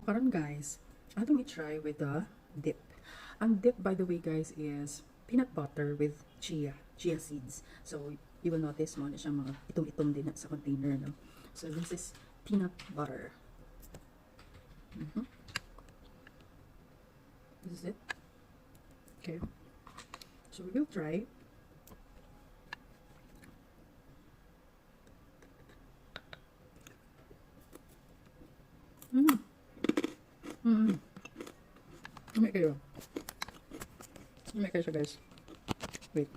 Karon, guys, atong i-try with the dip. Ang dip, by the way, guys, is peanut butter with chia seeds. So, you will notice mao na siya, mga itom-itom din na sa container, no? So, this is peanut butter. This is it. Okay. So, we will try. Lami kaayo. Lami kaayo siya, guys. Wait.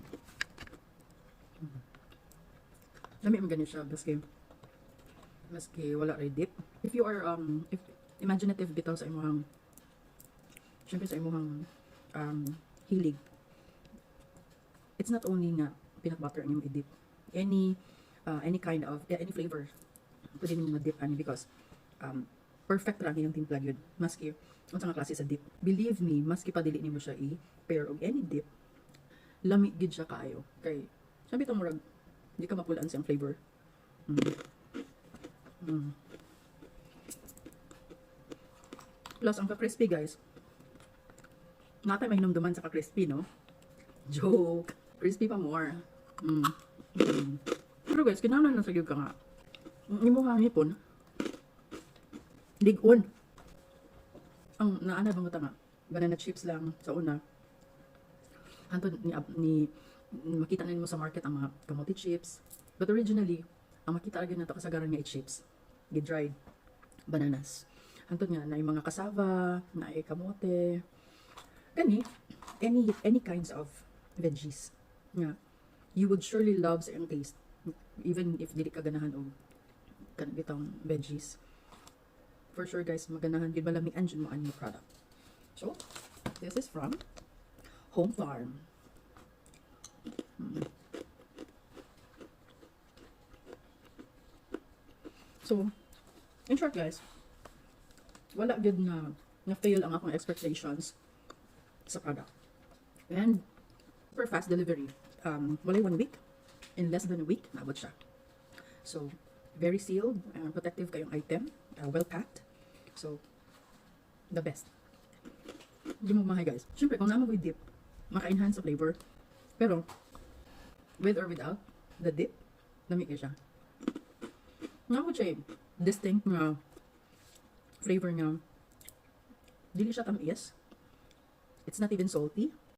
Lami man gani siya maski wala ray dip. If you are if imaginative bitaw sa imong, syempre, sa imong hilig. It's not only nga peanut butter ang imong i-dip. Any kind of, yeah, any flavor pwede nimo ma-dip ani because perfect ra ang iyang timpla gyud maski unsa nga klase sa dip. Believe me, maski pa dili nimo siya i-pair og any dip, lami gyud siya kaayo. Kay sabi to, murag di ka mapulaan sa iyang flavor. Plus, ang ka-crispy, guys. Naa tay mahinumduman sa ka-crispy, no? Joke. Crispy pa more. Pero guys, kinahanglan lang sa gyud ka nga ang imong hipon lig-on. Ang naana bang nga banana chips lang sa una. Hantod ni makita na nimo sa market ang mga kamote chips. But originally, ang makita gyud nato kasagaran nga chips, gi-dried bananas. Hantod nga naay mga cassava, naay kamote, kani any kinds of veggies nga you would surely love sa iyang taste even if dili ka ganahan og kanang bitong veggies. For sure, guys, maganahan gyud, malamian jud mo ang new product. So this is from Home Farm. So in short, guys, wala gyud na na fail ang akong expectations sa product and for fast delivery, walay one week, in less than a week naabot siya. So very sealed and protective kaayong item, well packed. So the best. Di mo mahay, guys. Syempre, kung naa moy dip, maka-enhance sa flavor. Pero with or without the dip, lami kaayo siya. Naa ko siya eh, distinct nga flavor nga dili siya tamis. It's not even salty.